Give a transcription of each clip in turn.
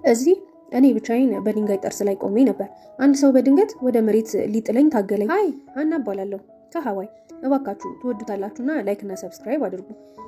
እዚህ እኔ ብቻዬን በድንጋይ ጠርዝ ላይ ቆሜ ነበር። አንድ ሰው በድንገት ወደ መሬት ሊጥለኝ ታገለኝ። Hi፣ ሀና እባላለሁ ከሀዋይ። እባካችሁ ትወዱታላችሁና like እና subscribe አድርጉ።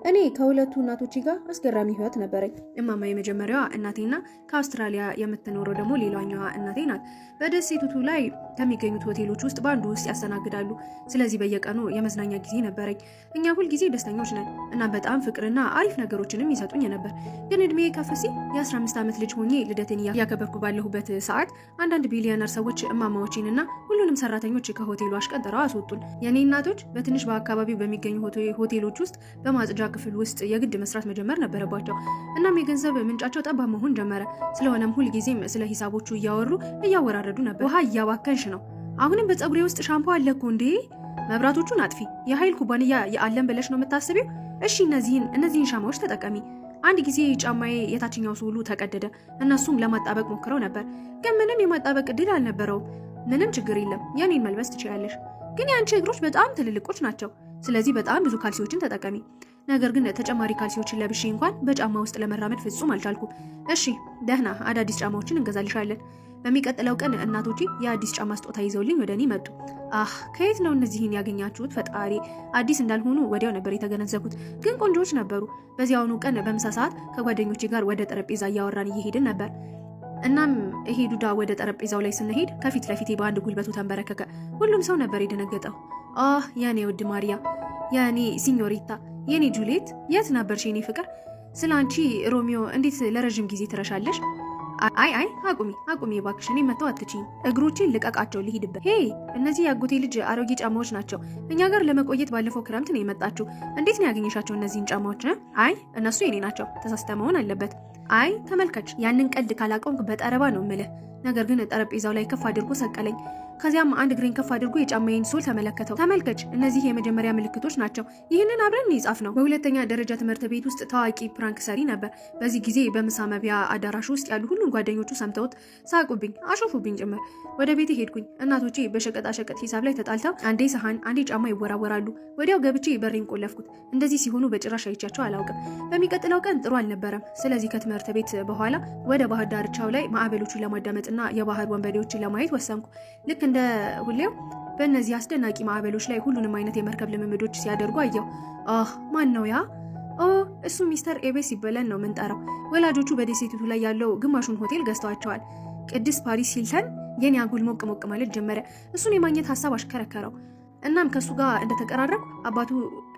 እኔ ከሁለቱ እናቶቼ ጋር አስገራሚ ህይወት ነበረኝ። እማማ የመጀመሪያዋ እናቴና ከአውስትራሊያ የምትኖረው ደግሞ ሌላኛዋ እናቴ ናት። በደሴቲቱ ላይ ከሚገኙት ሆቴሎች ውስጥ በአንዱ ውስጥ ያስተናግዳሉ። ስለዚህ በየቀኑ የመዝናኛ ጊዜ ነበረኝ። እኛ ሁልጊዜ ደስተኞች ነን እና በጣም ፍቅርና አሪፍ ነገሮችንም ይሰጡኝ ነበር። ግን እድሜ ከፍ ሲል የ15 ዓመት ልጅ ሆኜ ልደቴን እያከበርኩ ባለሁበት ሰዓት አንዳንድ ቢሊዮነር ሰዎች እማማዎቼንና ሁሉንም ሰራተኞች ከሆቴሉ አሽቀንጥረው አስወጡን። የእኔ እናቶች በትንሽ በአካባቢው በሚገኙ ሆቴሎች ውስጥ በማጽጃ ክፍል ውስጥ የግድ መስራት መጀመር ነበረባቸው። እናም የገንዘብ ምንጫቸው ጠባብ መሆን ጀመረ። ስለሆነም ሁልጊዜም ስለ ሂሳቦቹ እያወሩ እያወራረዱ ነበር። ውሃ እያባከንሽ ነው። አሁንም በፀጉሬ ውስጥ ሻምፖ አለ እኮ እንዴ! መብራቶቹን አጥፊ። የኃይል ኩባንያ የአለም ብለሽ ነው የምታስቢው? እሺ እነዚህን ሻማዎች ተጠቀሚ። አንድ ጊዜ ጫማዬ የታችኛው ሶሉ ተቀደደ። እነሱም ለማጣበቅ ሞክረው ነበር፣ ግን ምንም የማጣበቅ እድል አልነበረውም። ምንም ችግር የለም፣ የኔን መልበስ ትችላለሽ። ግን የአንቺ እግሮች በጣም ትልልቆች ናቸው፣ ስለዚህ በጣም ብዙ ካልሲዎችን ተጠቀሚ። ነገር ግን ተጨማሪ ካልሲዎችን ለብሼ እንኳን በጫማ ውስጥ ለመራመድ ፍጹም አልቻልኩም። እሺ ደህና፣ አዳዲስ ጫማዎችን እንገዛልሻለን። በሚቀጥለው ቀን እናቶቼ የአዲስ ጫማ ስጦታ ይዘውልኝ ወደ እኔ መጡ። አህ፣ ከየት ነው እነዚህን ያገኛችሁት? ፈጣሪ! አዲስ እንዳልሆኑ ወዲያው ነበር የተገነዘብኩት፣ ግን ቆንጆዎች ነበሩ። በዚያውኑ ቀን በምሳ ሰዓት ከጓደኞቼ ጋር ወደ ጠረጴዛ እያወራን እየሄድን ነበር። እናም ይሄ ዱዳ ወደ ጠረጴዛው ላይ ስንሄድ ከፊት ለፊቴ በአንድ ጉልበቱ ተንበረከከ። ሁሉም ሰው ነበር የደነገጠው። አህ የኔ ውድ ማሪያ፣ የኔ ሲኞሪታ፣ የኔ ጁሊየት፣ የት ነበርሽ የኔ ፍቅር? ስለ አንቺ ሮሚዮ እንዴት ለረዥም ጊዜ ትረሻለሽ? አይ አይ፣ አቁሚ አቁሚ እባክሽ፣ እኔ መተው አትችይም። እግሮቼን ልቀቃቸው ልሂድበት። Hey፣ እነዚህ የአጎቴ ልጅ አሮጌ ጫማዎች ናቸው። እኛ ጋር ለመቆየት ባለፈው ክረምት ነው የመጣችው። እንዴት ነው ያገኘሻቸው እነዚህን ጫማዎች? አይ እነሱ የኔ ናቸው፣ ተሳስተ መሆን አለበት። አይ ተመልከች፣ ያንን ቀልድ ካላቆምክ በጠረባ ነው ምልህ። ነገር ግን ጠረጴዛው ላይ ከፍ አድርጎ ሰቀለኝ። ከዚያም አንድ እግሬን ከፍ አድርጎ የጫማዬን sole ተመለከተው። ተመልከች፣ እነዚህ የመጀመሪያ ምልክቶች ናቸው። ይህንን አብረን የጻፍነው። በሁለተኛ ደረጃ ትምህርት ቤት ውስጥ ታዋቂ prank ሰሪ ነበር። በዚህ ጊዜ በምሳ መብያ አዳራሽ ውስጥ ያሉ ሁሉም ጓደኞቹ ሰምተውት ሳቁብኝ፣ አሾፉብኝ ጭምር። ወደ ቤቴ ሄድኩኝ። እናቶቼ በሸቀጣሸቀጥ ሂሳብ ላይ ተጣልተው አንዴ ሰሃን አንዴ ጫማ ይወራወራሉ። ወዲያው ገብቼ በሬን ቆለፍኩት። እንደዚህ ሲሆኑ በጭራሽ አይቻቸው አላውቅም። በሚቀጥለው ቀን ጥሩ አልነበረም። ስለዚህ ከትምህርት ቤት በኋላ ወደ ባህር ዳርቻው ላይ ማዕበሎቹን ለማዳመጥና የባህር ወንበዴዎችን ለማየት ወሰንኩ። ልክ እንደ ሁሌው በእነዚህ አስደናቂ ማዕበሎች ላይ ሁሉንም አይነት የመርከብ ልምምዶች ሲያደርጉ አየሁ። አህ፣ ማን ነው ያ? ኦ፣ እሱ ሚስተር ኤቤስ ይበለን ነው ምንጠራው። ወላጆቹ በደሴቲቱ ላይ ያለው ግማሹን ሆቴል ገዝተዋቸዋል። ቅድስት ፓሪስ ሂልተን። የኔ አጉል ሞቅ ሞቅ ማለት ጀመረ። እሱን የማግኘት ሀሳብ አሽከረከረው። እናም ከእሱ ጋር እንደተቀራረብኩ አባቱ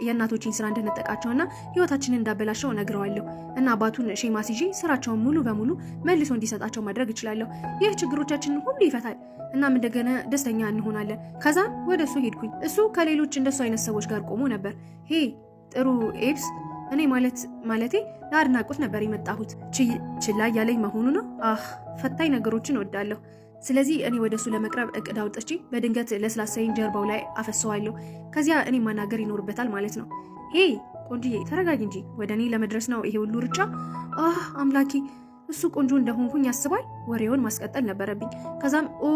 የእናቶችን ስራ እንደነጠቃቸውና ህይወታችንን እንዳበላሸው እነግረዋለሁ እና አባቱን ሼማ ሲዤ ስራቸውን ሙሉ በሙሉ መልሶ እንዲሰጣቸው ማድረግ እችላለሁ። ይህ ችግሮቻችንን ሁሉ ይፈታል። እናም እንደገና ደስተኛ እንሆናለን። ከዛ ወደ እሱ ሄድኩኝ። እሱ ከሌሎች እንደሱ አይነት ሰዎች ጋር ቆሞ ነበር። Hey፣ ጥሩ ኤብስ፣ እኔ ማለቴ ለአድናቆት ነበር የመጣሁት። ችላ እያለኝ መሆኑ ነው። አህ፣ ፈታኝ ነገሮችን እወዳለሁ። ስለዚህ እኔ ወደ እሱ ለመቅረብ እቅድ አውጥቼ በድንገት ለስላሳዬን ጀርባው ላይ አፈሰዋለሁ። ከዚያ እኔ ማናገር ይኖርበታል ማለት ነው። Hey ቆንጅዬ፣ ተረጋጊ እንጂ፣ ወደ እኔ ለመድረስ ነው ይሄ ሁሉ ሩጫ? አህ አምላኬ፣ እሱ ቆንጆ እንደሆንኩኝ ያስባል። ወሬውን ማስቀጠል ነበረብኝ። ከዛም ኦ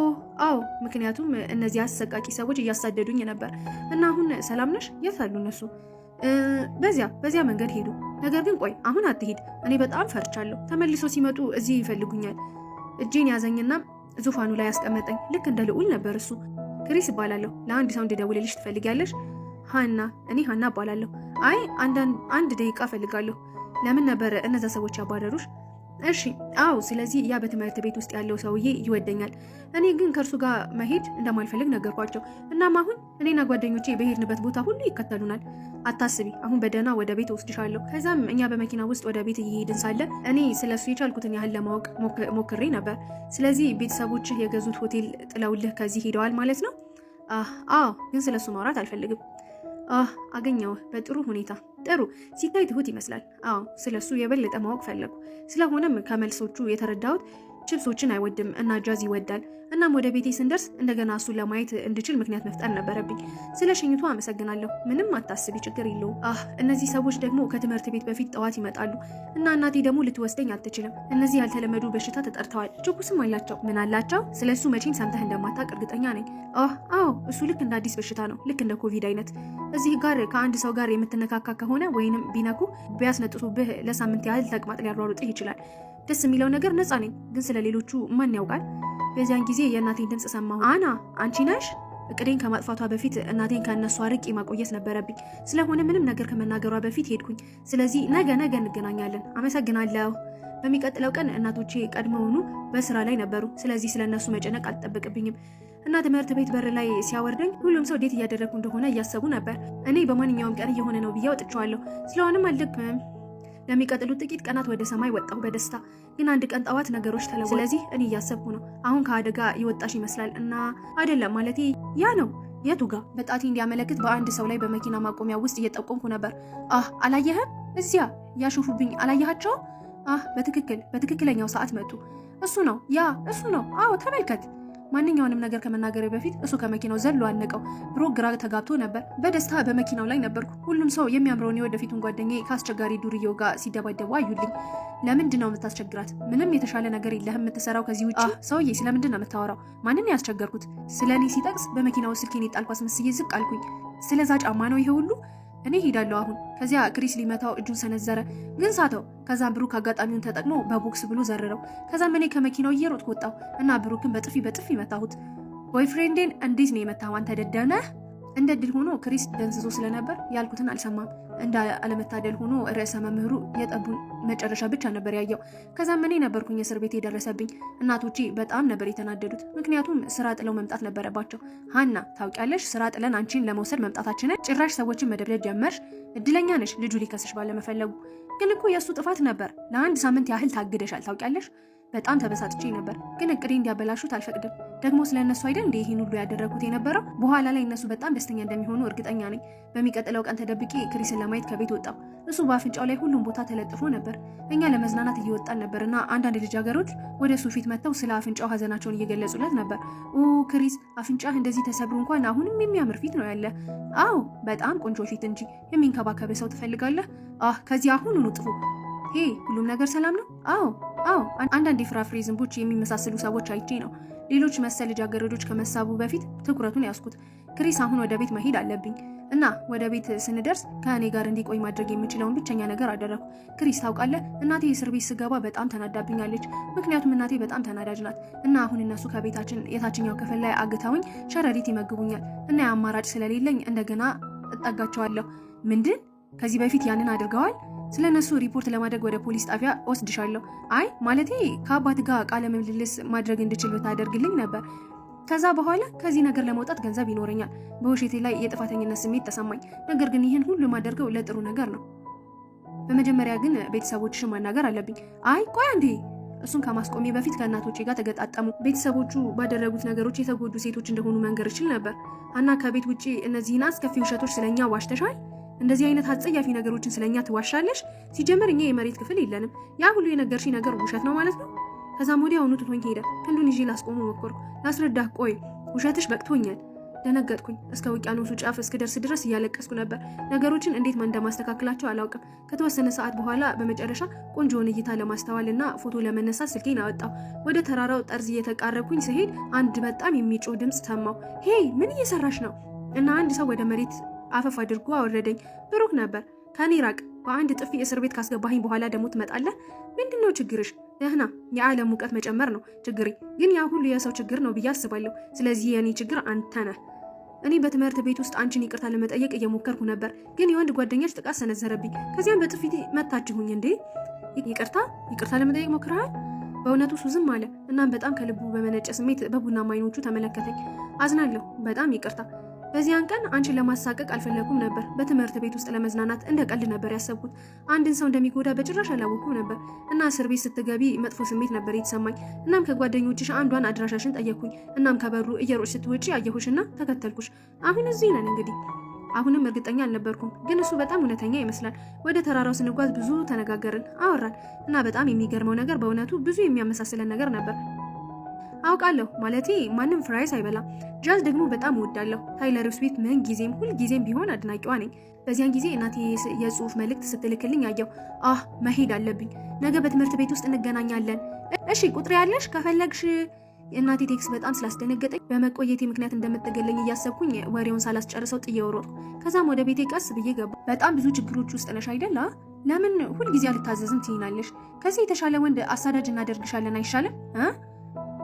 አዎ፣ ምክንያቱም እነዚህ አሰቃቂ ሰዎች እያሳደዱኝ ነበር። እና አሁን ሰላም ነሽ? የት አሉ እነሱ? በዚያ መንገድ ሄዱ። ነገር ግን ቆይ፣ አሁን አትሂድ። እኔ በጣም ፈርቻለሁ። ተመልሶ ሲመጡ እዚህ ይፈልጉኛል። እጄን ያዘኝና ዙፋኑ ላይ ያስቀመጠኝ። ልክ እንደ ልዑል ነበር እሱ። ክሪስ እባላለሁ። ለአንድ ሰው እንድደውልልሽ ትፈልጊያለሽ? ሀና። እኔ ሀና እባላለሁ። አይ፣ አንድ ደቂቃ እፈልጋለሁ። ለምን ነበር እነዛ ሰዎች ያባረሩሽ? እሺ፣ አዎ። ስለዚህ ያ በትምህርት ቤት ውስጥ ያለው ሰውዬ ይወደኛል። እኔ ግን ከእርሱ ጋር መሄድ እንደማልፈልግ ነገርኳቸው። እናም አሁን እኔና ጓደኞቼ በሄድንበት ቦታ ሁሉ ይከተሉናል። አታስቢ፣ አሁን በደህና ወደ ቤት እወስድሻለሁ። ከዛም እኛ በመኪና ውስጥ ወደ ቤት እየሄድን ሳለ እኔ ስለ እሱ የቻልኩትን ያህል ለማወቅ ሞክሬ ነበር። ስለዚህ ቤተሰቦችህ የገዙት ሆቴል ጥለውልህ ከዚህ ሄደዋል ማለት ነው? አዎ፣ ግን ስለ እሱ ማውራት አልፈልግም። አህ፣ አገኘውህ በጥሩ ሁኔታ። ጥሩ ሲታይ ትሁት ይመስላል። አዎ፣ ስለ እሱ የበለጠ ማወቅ ፈለጉ። ስለሆነም ከመልሶቹ የተረዳሁት ችፕሶችን አይወድም እና ጃዝ ይወዳል። እናም ወደ ቤቴ ስንደርስ እንደገና እሱን ለማየት እንድችል ምክንያት መፍጠር ነበረብኝ። ስለ ሽኝቱ አመሰግናለሁ። ምንም አታስቢ፣ ችግር የለውም። አህ፣ እነዚህ ሰዎች ደግሞ ከትምህርት ቤት በፊት ጠዋት ይመጣሉ እና እናቴ ደግሞ ልትወስደኝ አትችልም። እነዚህ ያልተለመዱ በሽታ ተጠርተዋል። ችኩስም አላቸው። ምን አላቸው? ስለ እሱ መቼም ሰምተህ እንደማታውቅ እርግጠኛ ነኝ። አህ አዎ፣ እሱ ልክ እንደ አዲስ በሽታ ነው፣ ልክ እንደ ኮቪድ አይነት። እዚህ ጋር ከአንድ ሰው ጋር የምትነካካ ከሆነ ወይንም ቢነኩ ቢያስነጥሱብህ ለሳምንት ያህል ተቅማጥ ሊያሯሩጥህ ይችላል። ደስ የሚለው ነገር ነፃ ነኝ፣ ግን ስለ ሌሎቹ ማን ያውቃል? በዚያን ጊዜ የእናቴን ድምፅ ሰማሁ። አና አንቺ ነሽ? እቅዴን ከማጥፋቷ በፊት እናቴን ከእነሱ አርቄ ማቆየት ነበረብኝ። ስለሆነ ምንም ነገር ከመናገሯ በፊት ሄድኩኝ። ስለዚህ ነገ ነገ እንገናኛለን። አመሰግናለሁ። በሚቀጥለው ቀን እናቶቼ ቀድመውኑ በስራ ላይ ነበሩ። ስለዚህ ስለ እነሱ መጨነቅ አልጠበቅብኝም እና ትምህርት ቤት በር ላይ ሲያወርደኝ ሁሉም ሰው date እያደረግኩ እንደሆነ እያሰቡ ነበር። እኔ በማንኛውም ቀን እየሆነ ነው ብዬ አውጥቼዋለሁ። ስለሆነም አልደግምም። ለሚቀጥሉት ጥቂት ቀናት ወደ ሰማይ ወጣሁ በደስታ። ግን አንድ ቀን ጠዋት ነገሮች ተለወጡ። ስለዚህ እኔ እያሰብኩ ነው፣ አሁን ከአደጋ የወጣሽ ይመስላል እና አይደለም፣ ማለቴ ያ ነው። የቱ ጋ? በጣቴ እንዲያመለክት በአንድ ሰው ላይ በመኪና ማቆሚያ ውስጥ እየጠቆምኩ ነበር። አህ አላየህም? እዚያ ያሾፉብኝ አላየሃቸው? አህ በትክክል በትክክለኛው ሰዓት መጡ። እሱ ነው፣ ያ እሱ ነው። አዎ ተመልከት። ማንኛውንም ነገር ከመናገሬ በፊት እሱ ከመኪናው ዘሎ አነቀው። ብሩክ ግራ ተጋብቶ ነበር። በደስታ በመኪናው ላይ ነበርኩ። ሁሉም ሰው የሚያምረውን የወደፊቱን ጓደኛዬ ከአስቸጋሪ ዱርዬው ጋር ሲደባደቡ አዩልኝ። ለምንድን ነው የምታስቸግራት? ምንም የተሻለ ነገር የለህም የምትሰራው ከዚህ ውጭ? ሰውዬ ስለምንድን ነው የምታወራው? ማንን ያስቸገርኩት? ስለ እኔ ሲጠቅስ በመኪናው ስልኬን የጣልኩ አስመስዬ ዝቅ አልኩኝ። ስለዛ ጫማ ነው ይሄ ሁሉ? እኔ ሄዳለሁ አሁን። ከዚያ ክሪስ ሊመታው እጁን ሰነዘረ፣ ግን ሳተው። ከዛም ብሩክ አጋጣሚውን ተጠቅሞ በቦክስ ብሎ ዘረረው። ከዛም እኔ ከመኪናው እየሮጥኩ ወጣሁ እና ብሩክን በጥፊ በጥፊ መታሁት። boyfriend ኤን እንዴት ነው የመታው? አንተ ደደነህ? እንደ እድል ሆኖ ክሪስ ደንዝዞ ስለነበር ያልኩትን አልሰማም። እንደ አለመታደል ሆኖ ርዕሰ መምህሩ የጠቡን መጨረሻ ብቻ ነበር ያየው። ከዛም እኔ ነበርኩኝ እስር ቤት የደረሰብኝ። እናቶቼ በጣም ነበር የተናደዱት፣ ምክንያቱም ስራ ጥለው መምጣት ነበረባቸው። ሀና ታውቂያለሽ፣ ስራ ጥለን አንቺን ለመውሰድ መምጣታችንን ጭራሽ ሰዎችን መደብደብ ጀመርሽ። እድለኛ ነሽ ልጁ ሊከስሽ ባለመፈለጉ። ግን እኮ የእሱ ጥፋት ነበር። ለአንድ ሳምንት ያህል ታግደሻል ታውቂያለሽ። በጣም ተበሳጭቼ ነበር፣ ግን እቅዴ እንዲያበላሹት አልፈቅድም። ደግሞ ስለ እነሱ አይደል እንዴ ይህን ሁሉ ያደረግኩት የነበረው? በኋላ ላይ እነሱ በጣም ደስተኛ እንደሚሆኑ እርግጠኛ ነኝ። በሚቀጥለው ቀን ተደብቄ ክሪስን ለማየት ከቤት ወጣሁ። እሱ በአፍንጫው ላይ ሁሉም ቦታ ተለጥፎ ነበር። እኛ ለመዝናናት እየወጣን ነበር እና አንዳንድ ልጃገረዶች ወደ እሱ ፊት መጥተው ስለ አፍንጫው ሀዘናቸውን እየገለጹለት ነበር። ኦ ክሪስ፣ አፍንጫህ እንደዚህ ተሰብሮ እንኳን አሁንም የሚያምር ፊት ነው ያለ። አዎ በጣም ቆንጆ ፊት እንጂ። የሚንከባከብ ሰው ትፈልጋለህ? አህ ከዚህ አሁኑኑ ጥፉ። Hey ሁሉም ነገር ሰላም ነው? አዎ አዎ፣ አንዳንድ የፍራፍሬ ዝንቦች የሚመሳሰሉ ሰዎች አይቼ ነው። ሌሎች መሰል ልጃገረዶች ከመሳቡ በፊት ትኩረቱን ያስኩት። ክሪስ አሁን ወደ ቤት መሄድ አለብኝ እና ወደ ቤት ስንደርስ ከእኔ ጋር እንዲቆይ ማድረግ የምችለውን ብቸኛ ነገር አደረኩ። ክሪስ ታውቃለህ፣ እናቴ እስር ቤት ስገባ በጣም ተናዳብኛለች። ምክንያቱም እናቴ በጣም ተናዳጅ ናት እና አሁን እነሱ ከቤታችን የታችኛው ክፍል ላይ አግተውኝ ሸረሪት ይመግቡኛል እና የአማራጭ ስለሌለኝ እንደገና እጠጋቸዋለሁ። ምንድን? ከዚህ በፊት ያንን አድርገዋል? ስለ እነሱ ሪፖርት ለማድረግ ወደ ፖሊስ ጣቢያ ወስድሻለሁ። አይ ማለቴ ከአባት ጋር ቃለ ምልልስ ማድረግ እንድችል ብታደርግልኝ ነበር። ከዛ በኋላ ከዚህ ነገር ለመውጣት ገንዘብ ይኖረኛል። በውሸቴ ላይ የጥፋተኝነት ስሜት ተሰማኝ። ነገር ግን ይህን ሁሉ የማደርገው ለጥሩ ነገር ነው። በመጀመሪያ ግን ቤተሰቦችሽን ማናገር አለብኝ። አይ ቆይ አንዴ። እሱን ከማስቆሜ በፊት ከእናቶቼ ጋር ተገጣጠሙ። ቤተሰቦቹ ባደረጉት ነገሮች የተጎዱ ሴቶች እንደሆኑ መንገር እችል ነበር። አና ከቤት ውጭ እነዚህን አስከፊ ውሸቶች ስለኛ ዋሽተሻል። እንደዚህ አይነት አጸያፊ ነገሮችን ስለኛ ትዋሻለሽ? ሲጀመር እኛ የመሬት ክፍል የለንም። ያ ሁሉ የነገርሽኝ ነገር ውሸት ነው ማለት ነው። ከዛም ወዲያውኑ ትቶኝ ሄደ። ክንዱን ይዤ ላስቆመው ሞከርኩ። ላስረዳህ፣ ቆይ ውሸትሽ በቅቶኛል። ደነገጥኩኝ። እስከ ውቅያኖሱ ጫፍ እስክደርስ ድረስ እያለቀስኩ ነበር። ነገሮችን እንዴት እንደማስተካከላቸው አላውቅም። ከተወሰነ ሰዓት በኋላ በመጨረሻ ቆንጆውን እይታ ለማስተዋል እና ፎቶ ለመነሳት ስልኬን አወጣሁ። ወደ ተራራው ጠርዝ እየተቃረብኩኝ ስሄድ አንድ በጣም የሚጮህ ድምፅ ሰማሁ። Hey ምን እየሰራሽ ነው? እና አንድ ሰው ወደ መሬት አፈፍ አድርጎ አወረደኝ። ብሩክ ነበር። ከኔ ራቅ። በአንድ ጥፊ እስር ቤት ካስገባኸኝ በኋላ ደግሞ ትመጣለህ? ምንድን ነው ችግርሽ? ደህና፣ የዓለም ሙቀት መጨመር ነው ችግሬ። ግን ያ ሁሉ የሰው ችግር ነው ብዬ አስባለሁ። ስለዚህ የእኔ ችግር አንተ ነህ። እኔ በትምህርት ቤት ውስጥ አንቺን ይቅርታ ለመጠየቅ እየሞከርኩ ነበር፣ ግን የወንድ ጓደኛሽ ጥቃት ሰነዘረብኝ። ከዚያም በጥፊ መታችሁኝ። እንዴ ይቅርታ ይቅርታ ለመጠየቅ ሞክረሃል? በእውነቱ እሱ ዝም አለ። እናም በጣም ከልቡ በመነጨ ስሜት በቡናማ አይኖቹ ተመለከተኝ። አዝናለሁ። በጣም ይቅርታ። በዚያን ቀን አንቺን ለማሳቀቅ አልፈለኩም ነበር። በትምህርት ቤት ውስጥ ለመዝናናት እንደ ቀልድ ነበር ያሰብኩት። አንድን ሰው እንደሚጎዳ በጭራሽ አላወኩም ነበር እና እስር ቤት ስትገቢ መጥፎ ስሜት ነበር የተሰማኝ። እናም ከጓደኞችሽ አንዷን አድራሻሽን ጠየቅኩኝ። እናም ከበሩ እየሮጥሽ ስትወጪ አየሁሽና ተከተልኩሽ። አሁን እዚህ ነን እንግዲህ። አሁንም እርግጠኛ አልነበርኩም፣ ግን እሱ በጣም እውነተኛ ይመስላል። ወደ ተራራው ስንጓዝ ብዙ ተነጋገርን፣ አወራን እና በጣም የሚገርመው ነገር በእውነቱ ብዙ የሚያመሳስለን ነገር ነበር። አውቃለሁ፣ ማለቴ ማንም fries አይበላም። ጃዝ ደግሞ በጣም እወዳለሁ። ታይለር ስዊፍት ምን ጊዜም ሁል ጊዜም ቢሆን አድናቂዋ ነኝ። በዚያን ጊዜ እናቴ የጽሁፍ መልእክት ስትልክልኝ አየሁ። አህ መሄድ አለብኝ። ነገ በትምህርት ቤት ውስጥ እንገናኛለን። እሺ ቁጥር ያለሽ ከፈለግሽ የእናቴ ቴክስ በጣም ስላስደነገጠኝ በመቆየቴ ምክንያት እንደምትገለኝ እያሰብኩኝ ወሬውን ሳላስጨርሰው ጥዬው ሮጥኩ። ከዛም ወደ ቤቴ ቀስ ብዬ ገባ። በጣም ብዙ ችግሮች ውስጥ ነሽ አይደል? ለምን ሁልጊዜ አልታዘዝም ትይናለሽ? ከዚህ የተሻለ ወንድ አሳዳጅ እናደርግሻለን አይሻልም?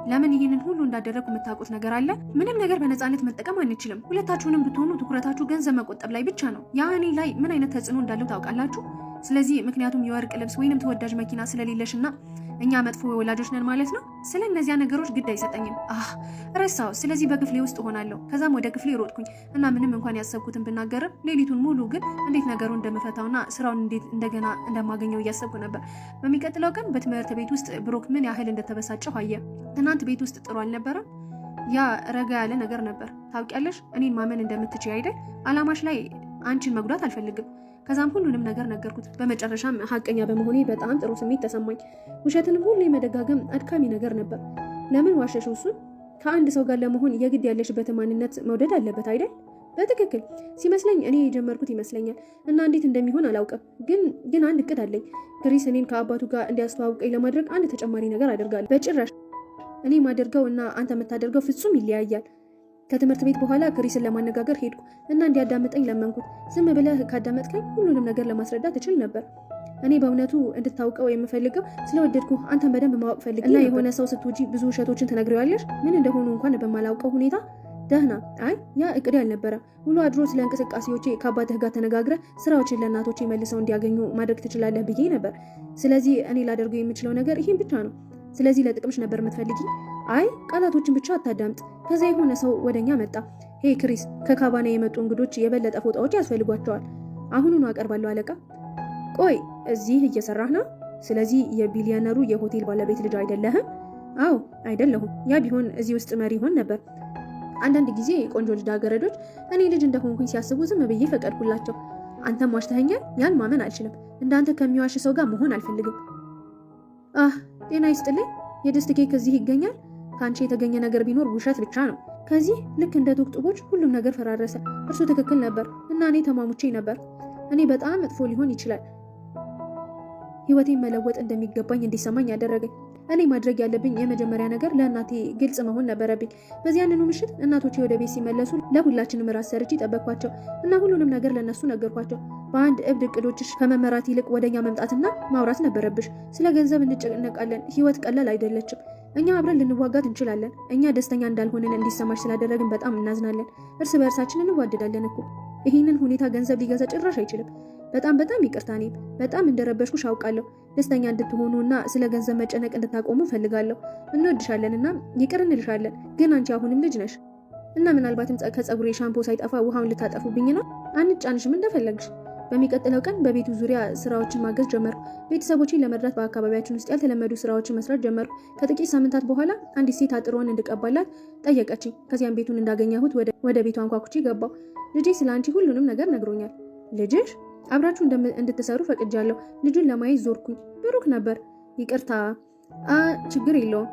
ለምን ይህንን ሁሉ እንዳደረግኩ የምታውቁት ነገር አለ? ምንም ነገር በነፃነት መጠቀም አንችልም። ሁለታችሁንም ብትሆኑ ትኩረታችሁ ገንዘብ መቆጠብ ላይ ብቻ ነው። ያ እኔ ላይ ምን አይነት ተጽዕኖ እንዳለው ታውቃላችሁ። ስለዚህ ምክንያቱም የወርቅ ልብስ ወይንም ተወዳጅ መኪና ስለሌለሽና እኛ መጥፎ ወላጆች ነን ማለት ነው። ስለ እነዚያ ነገሮች ግድ አይሰጠኝም። አህ ረሳው። ስለዚህ በክፍሌ ውስጥ እሆናለሁ። ከዛም ወደ ክፍሌ ሮጥኩኝ እና ምንም እንኳን ያሰብኩትን ብናገርም ሌሊቱን ሙሉ ግን እንዴት ነገሩን እንደምፈታውና ስራውን እንዴት እንደገና እንደማገኘው እያሰብኩ ነበር። በሚቀጥለው ቀን በትምህርት ቤት ውስጥ ብሮክ ምን ያህል እንደተበሳጨሁ አየ። ትናንት ቤት ውስጥ ጥሩ አልነበረም። ያ ረጋ ያለ ነገር ነበር። ታውቂያለሽ፣ እኔን ማመን እንደምትችይ አይደል? አላማሽ ላይ አንቺን መጉዳት አልፈልግም። ከዛም ሁሉንም ነገር ነገርኩት። በመጨረሻም ሀቀኛ በመሆኔ በጣም ጥሩ ስሜት ተሰማኝ። ውሸትንም ሁሌ መደጋገም አድካሚ ነገር ነበር። ለምን ዋሸሽው? እሱን ከአንድ ሰው ጋር ለመሆን የግድ ያለሽበትን ማንነት መውደድ አለበት አይደል? በትክክል ሲመስለኝ እኔ የጀመርኩት ይመስለኛል እና እንዴት እንደሚሆን አላውቅም፣ ግን ግን አንድ እቅድ አለኝ። ክሪስ እኔን ከአባቱ ጋር እንዲያስተዋውቀኝ ለማድረግ አንድ ተጨማሪ ነገር አደርጋለሁ። በጭራሽ እኔ የማደርገው እና አንተ የምታደርገው ፍጹም ይለያያል። ከትምህርት ቤት በኋላ ክሪስን ለማነጋገር ሄድኩ እና እንዲያዳምጠኝ ለመንኩት። ዝም ብለህ ካዳመጥከኝ ሁሉንም ነገር ለማስረዳት እችል ነበር። እኔ በእውነቱ እንድታውቀው የምፈልገው ስለወደድኩ አንተን በደንብ ማወቅ ፈልጌ እና የሆነ ሰው ስትውጂ ብዙ ውሸቶችን ትነግሪዋለሽ፣ ምን እንደሆኑ እንኳን በማላውቀው ሁኔታ። ደህና። አይ ያ እቅዴ አልነበረም። ውሎ አድሮ ስለ እንቅስቃሴዎቼ ከአባትህ ጋር ተነጋግረህ ስራዎችን ለእናቶቼ መልሰው እንዲያገኙ ማድረግ ትችላለህ ብዬ ነበር። ስለዚህ እኔ ላደርገው የምችለው ነገር ይህን ብቻ ነው። ስለዚህ ለጥቅምሽ ነበር የምትፈልጊ? አይ ቃላቶችን ብቻ አታዳምጥ። ከዚያ የሆነ ሰው ወደኛ መጣ። Hey ክሪስ፣ ከካባና የመጡ እንግዶች የበለጠ ፎጣዎች ያስፈልጓቸዋል። አሁኑኑ አቀርባለሁ አለቃ። ቆይ እዚህ እየሰራህ ነው? ስለዚህ የቢሊዮነሩ የሆቴል ባለቤት ልጅ አይደለህም? አዎ አይደለሁም። ያ ቢሆን እዚህ ውስጥ መሪ ይሆን ነበር። አንዳንድ ጊዜ ቆንጆ ልጃገረዶች እኔ ልጅ እንደሆንኩኝ ሲያስቡ ዝም ብዬ ፈቀድኩላቸው። አንተም ዋሽተኸኛል። ያን ማመን አልችልም። እንዳንተ ከሚዋሽ ሰው ጋር መሆን አልፈልግም። አህ ጤና ይስጥልኝ። የድስት ኬክ እዚህ ይገኛል? ከአንቺ የተገኘ ነገር ቢኖር ውሸት ብቻ ነው። ከዚህ ልክ እንደ ቶክ ጡቦች ሁሉም ነገር ፈራረሰ። እርሱ ትክክል ነበር እና እኔ ተማሙቼ ነበር። እኔ በጣም መጥፎ ሊሆን ይችላል። ህይወቴን መለወጥ እንደሚገባኝ እንዲሰማኝ ያደረገኝ እኔ ማድረግ ያለብኝ የመጀመሪያ ነገር ለእናቴ ግልጽ መሆን ነበረብኝ። በዚያንኑ ምሽት እናቶቼ ወደ ቤት ሲመለሱ ለሁላችንም ራት ሰርቼ ጠበቅኳቸው እና ሁሉንም ነገር ለእነሱ ነገርኳቸው። በአንድ እብድ እቅዶችሽ ከመመራት ይልቅ ወደኛ መምጣትና ማውራት ነበረብሽ። ስለ ገንዘብ እንጨነቃለን። ህይወት ቀላል አይደለችም። እኛ አብረን ልንዋጋት እንችላለን። እኛ ደስተኛ እንዳልሆንን እንዲሰማሽ ስላደረግን በጣም እናዝናለን። እርስ በእርሳችን እንዋደዳለን እኮ። ይህንን ሁኔታ ገንዘብ ሊገዛ ጭራሽ አይችልም። በጣም በጣም ይቅርታ። እኔም በጣም እንደረበሽኩሽ አውቃለሁ። ደስተኛ እንድትሆኑ እና ስለ ገንዘብ መጨነቅ እንድታቆሙ እፈልጋለሁ። እንወድሻለን እና ይቅር እንልሻለን። ግን አንቺ አሁንም ልጅ ነሽ እና ምናልባትም ከፀጉሬ ሻምፖ ሳይጠፋ ውሃውን ልታጠፉብኝ ነው። አንጫንሽም እንደፈለግሽ። በሚቀጥለው ቀን በቤቱ ዙሪያ ስራዎችን ማገዝ ጀመርኩ። ቤተሰቦቼን ለመርዳት በአካባቢያችን ውስጥ ያልተለመዱ ስራዎችን መስራት ጀመርኩ። ከጥቂት ሳምንታት በኋላ አንዲት ሴት አጥሮን እንድቀባላት ጠየቀችኝ። ከዚያም ቤቱን እንዳገኘሁት ወደ ቤቱ አንኳኩቼ ገባሁ። ልጄ ስለ አንቺ ሁሉንም ነገር ነግሮኛል። ልጅሽ? አብራችሁ እንድትሰሩ ፈቅጃለሁ። ልጁን ለማየት ዞርኩኝ። ብሩክ ነበር። ይቅርታ። ችግር የለውም።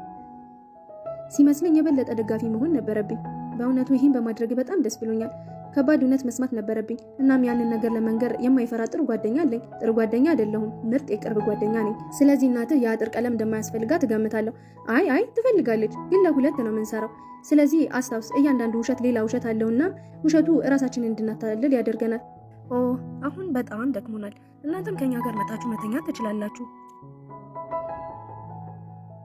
ሲመስለኝ የበለጠ ደጋፊ መሆን ነበረብኝ። በእውነቱ ይህን በማድረግ በጣም ደስ ብሎኛል። ከባድ እውነት መስማት ነበረብኝ። እናም ያንን ነገር ለመንገር የማይፈራ ጥሩ ጓደኛ አለኝ። ጥሩ ጓደኛ አይደለሁም፣ ምርጥ የቅርብ ጓደኛ ነኝ። ስለዚህ እናትህ የአጥር ቀለም እንደማያስፈልጋት እገምታለሁ። አይ አይ ትፈልጋለች፣ ግን ለሁለት ነው የምንሰራው። ስለዚህ አስታውስ፣ እያንዳንዱ ውሸት ሌላ ውሸት አለውና ውሸቱ እራሳችንን እንድናታልል ያደርገናል። ኦ አሁን በጣም ደክሞናል። እናንተም ከኛ ጋር መጣችሁ መተኛት ትችላላችሁ።